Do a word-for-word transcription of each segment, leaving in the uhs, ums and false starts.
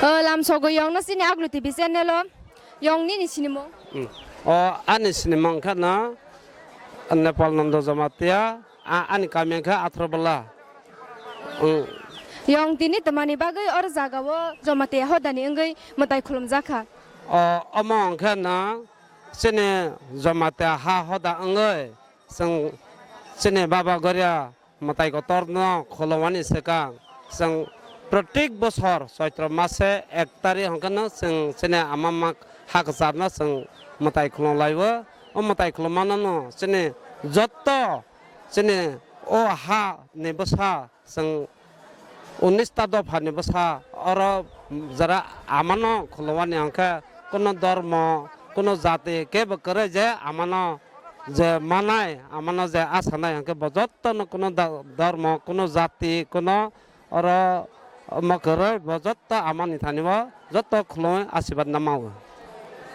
O, lamsogo yongno chini Aglu T V channel o. Yong nini sinimung? Mm. O, ani sinimung khe no Nepal Nando Jamatia, a-, ani kami khe Athrobola. Mm. Yong tini twmani bagwi oro jaga o Jamatia hodani wngwi mwtai khulumjak kha? O, omo hwnkhe no chini Jamatia ha hoda wngwi chwng chini Baba Goria mwtai kotorno khulumani swkang chwng protek bosor Choitro mase ek tarik hwnkhe no chwng chini ama ma ha kwcharno chwng mwtai khulum laio. O mwtai khulumano no chini jotto chini o ha ni bwsa chwng unis ta dopha ni bwsa oro jara amano khulumani hwnkhe kuno dormo, kuno jati kebo kwrwi je amano je manai, amano je asanai, hwnkhe bo jotto no kuno da-, dormo, kuno jati, kuno oro omo kwrwi, bo jotto amani thani o jotto khulumwi asirwad na mao.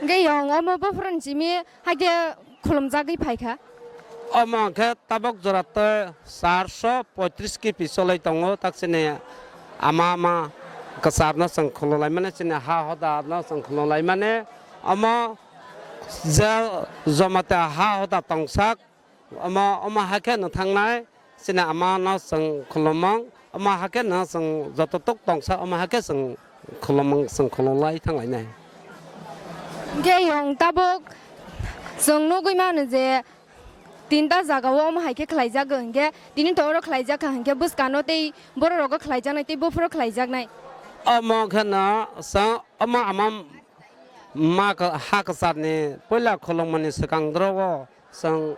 Hwnkhe yong omo bophuruni simi haikhe khulumjagwi phaikha. Omo hwnkhe tabok jora tei charso poitris kipi cholwi tongo, tak chini ama ama kwcharno chwng khulumlaimani, chini ha hodano chwng khulumlaimani. Omo je Jamatia ha hoda tongsak, omo, omo hakhe no thangnai, chini amano chwng khulumung, omo hakhe no chwng joto tok tongsa, omo hakhe chwng khulumung, chwng khulumlai thanglainai. Hwnkhe yong tabuk chwng nugwi mano je tinta jaga o omo hai khe khlaijak, hwnkhe tini to oro khlaijak kha, hwnkhe bwskano tei borok rogo khlaijaknai tei buphuru khlaijaknai. Omo khe no chwng omo ama ma ha kwcharni puila khulumani swkang doro o chwng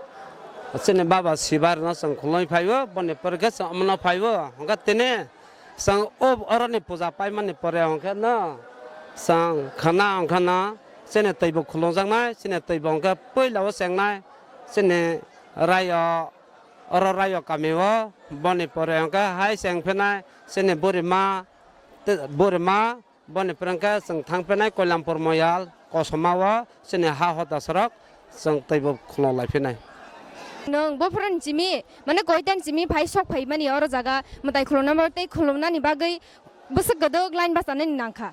chini baba sibai rwno chwng khulumwi phaio, boni pore khe chwng omono phaio, hwnkhe tini chwng o oroni puja paimani pore hwnkhe no chwng khwna hwnkhe no chini twibo khulumjaknai, chini twibo hwnkhe puila o chengnai chini raio, oro raio kami o, boni pore hwnkhe hai chengphinai chini burima, tei burima, boni pore hwnkhe chwng thangphinai Koilampur Moyal, Kosoma o chini ha hoda sorok chwng teibo khulum laiphinai. Nwng bophuruni simi, mane koitani simi phai sok phaimani oro jaga mwtai khulumnama tei khulumnani bagwi bwswk gwdwk line bachanani nangkha?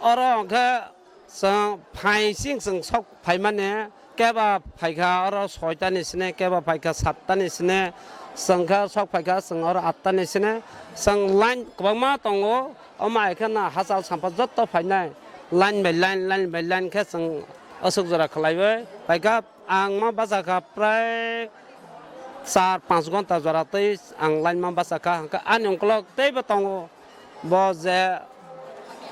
Oro hwnkhe chwng phaising chwng sok phaimani, keba phaikha oro soitani sini, keba phaikha sattani sini, chwng khe sok phaikha chwng oro attani sini. Chwng line kwbangma tongo, omo hai kheno hachal sampha jotto phainai, line by line, line by line khe chwng aswk jora khlaiwi phaikha. Ang ma bachakha prai char panch ghonta jora tei ang line ma bachakha, hwnkhe ani ungkulok teibo tongo. Bo je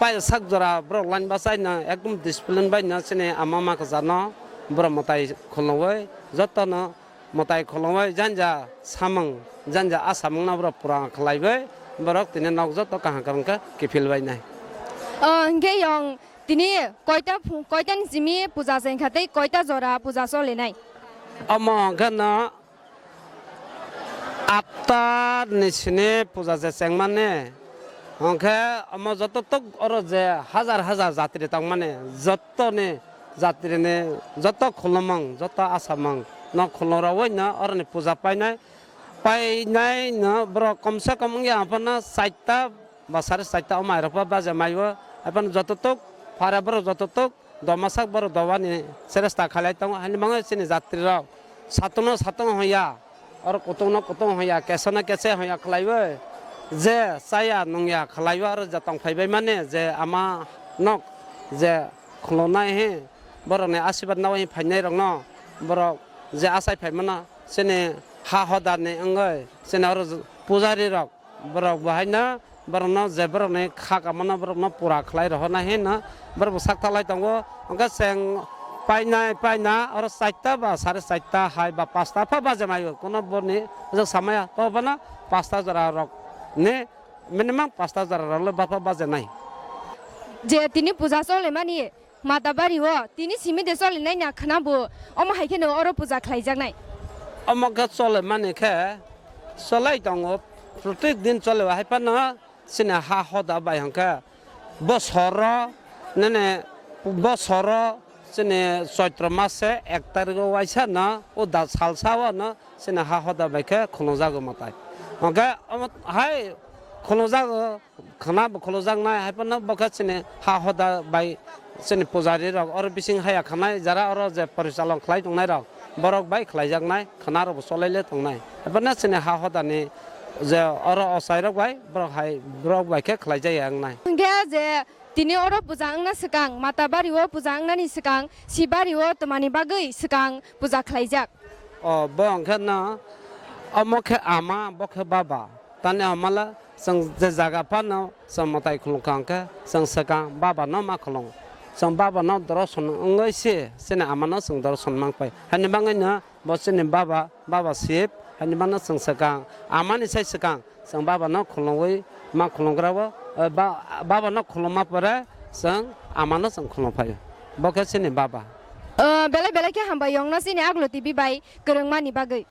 pai sak jora borok line bachai no ekdom discipline bai no chini ama ma kwchar no borok mwtai khulumwi joto no mwtai khulumwi janja samung janja asamung no borok pura khlaiwi borok tini nok joto kaham kaham khe kiphil bai nai. O, hwnkhe yong tini koita phu-, koita ni simi puja chengkha tei koita jora puja cholinai? Omo hwnkhe no atta ni sini puja je chengmani, hwnkhe omo joto tok oro je hajar hajar jatri tongmani, joto ni jatri ni joto khulumung, joto asamung no khulum rogwi no oro ni puja painai, painai no borok komsa kom wngya aphano chaita ba sare chaita omo hai rok pha baja mai o, aphano joto tok phara borok joto tok Domasak borok dobani cheresta khalai tongo, hani mangwi chini jatri rok satung no satung hwnya, oro kutung no kutung hwnya, keso no kese hwnya khlaiwi je chaya nungya khlaiwi oro je tong phaibai mani je ama nok je khulungnai hi borok ni asirwad nai phainai rok no borok je achai phai mano chini ha hoda ni wngwi chini oro pujari rok. Borok bo haino borokno je borokni kha kamano borokno pura khlai rohornai hino borok bo sak talai tongo. Hwnkhe cheng painai paina oro chaita ba sare chaita hai ba pasta pha baje mai o, kono borni ojak samaya to bono pasta jora rok ni minimum pasta jora rok le bapha baje nai. Je tini puja chole mani Matabari o tini simi de choli nai na khwna bo, omo hai kheno oro puja khlai jak nai. Omo khe chole mani khe cholai tongo, protek din chole o, hai phano chini ha hoda bai hwnkhe bosoro nini bosoro chini Choitro mase ek tarikh o waisa no o da salsa o no chini ha hoda bai khe khulung jago mwtai. Hwnkhe omo hai khulumjago, khwna bo khulumjaknai, hai phano bo khe chini ha hoda bai chini pujari rok oro bising haya khanai, jara oro je porichalon khlai tongnai rok, borok bai khlaijaknai, khwna rok bo cholai le tongnai. Hai phano chini ha hodani je oro ochai rok bai borok hai borok bai khe khlai jaya wngnai. Hwnkhe je tini oro puja wngna swkang, Matabari o puja wngnani swkang, Sibari o twmani bagwi swkang puja khlaijak. O, bo hwnkhe no, omo khe ama, bo khe baba. Tani amala chwng je jaga phano chwng mwtai khulumkha hwnkhe chwng swkang baba no ma khulum. Chwng baba no dorson wngwi se, chini ama no chwng dorson mang pai. Hani bagwi no bo chini baba, baba Sib, hani bagwi no chwng swkang, ama ni sai swkang chwng baba no khulumwi ma khulumgra o, eh, ba-, baba no khulumma pore chwng ama no chwng khulum phaio. Bo khe chini baba. Eh, belai belai khe hambai yongno chini Aglo T V bai kwrwngmani bagwi.